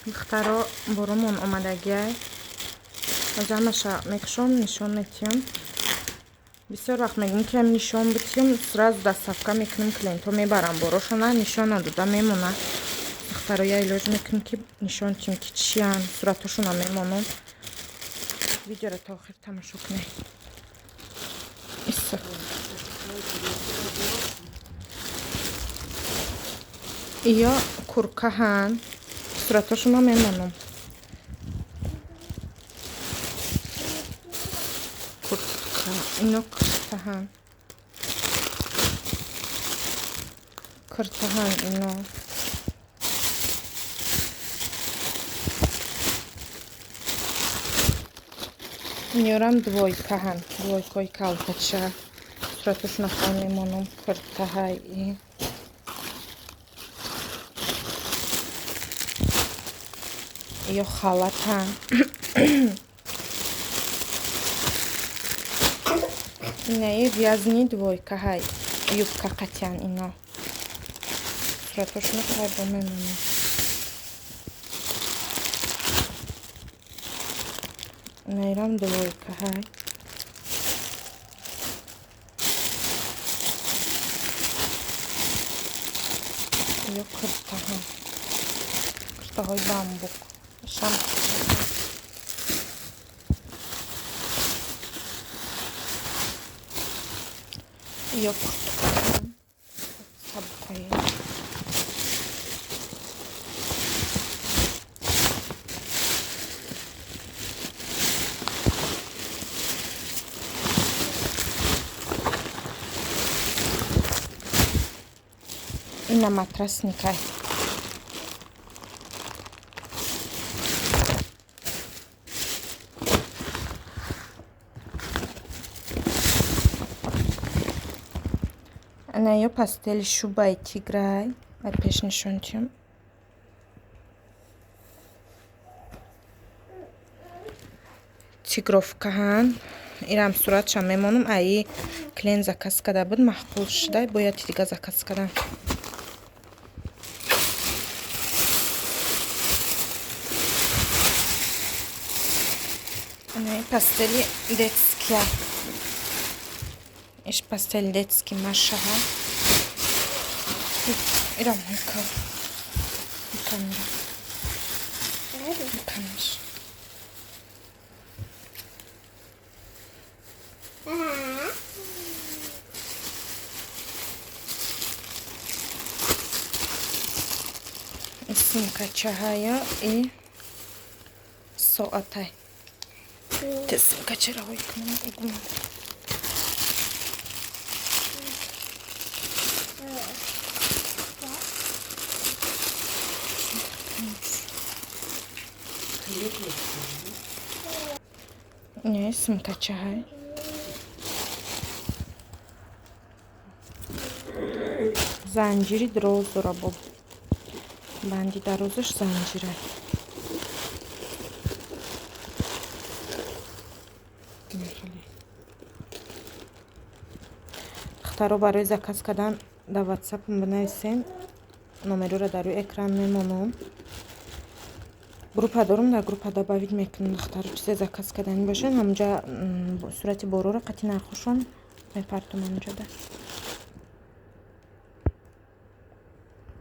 Духтаро, боромон омадагиай. Ҳамаша мекушом, нишон метиҳам. Бисёр вақт мегӯм, ки ҳам нишон битиҳам, сразу доставка мекунем, клиентҳо мебарам борошона, нишон надода мемона. Духтаро, я илоҷ мекунем, ки нишон тиҳем, ки чиян, суратҳошона мемонам. Видеоро то охир тамошо кунед. Иссо. Ё куркаҳан, суратҳошона мемонам. Куртка, ино куртаҳан. Куртаҳан ино. Меёрам двойкаҳан, двойкаи калтача. Суратҳошона хон мемонам. Куртаҳай и. Ё халатҳан. Инаи вязаный двойкаҳай. Юбка қатян ино. Суратҳошона хайбо мемонам. Инаирам двойкаҳай. Ё куртаҳан. Куртаҳои бамбук. Шам. Ё курткаҳан. Сабукаи. Ина матрасникай. Ана ё постели шубаи тиграй. Ай пеш нишон тиҳам. Тигровкаҳан. Ирам суратшам мемонам. Аи клиент заказ карда буд, маъқул шуда, бояд дига заказ кардам. Ана постели детския. Иш постели детский Машаҳа. Ирам ка. Камера. Камера. Сумкачаҳая и соатай. Те сумкачаро ҳой кунам, игуман. Не, сумкачаҳай. Занҷири дроз дора бо. Банди дарозаш занҷирай. Духтаро, барои заказ кардан дар ватсапам бинависен. Номероро дар рӯи экран мемонам. Группа дорам, дар группа добавить мекунам. Духтаро, чизе заказ карданӣ бошед, ҳамунҷа сурати бороро қати нархошон мепартом ҳамунҷода.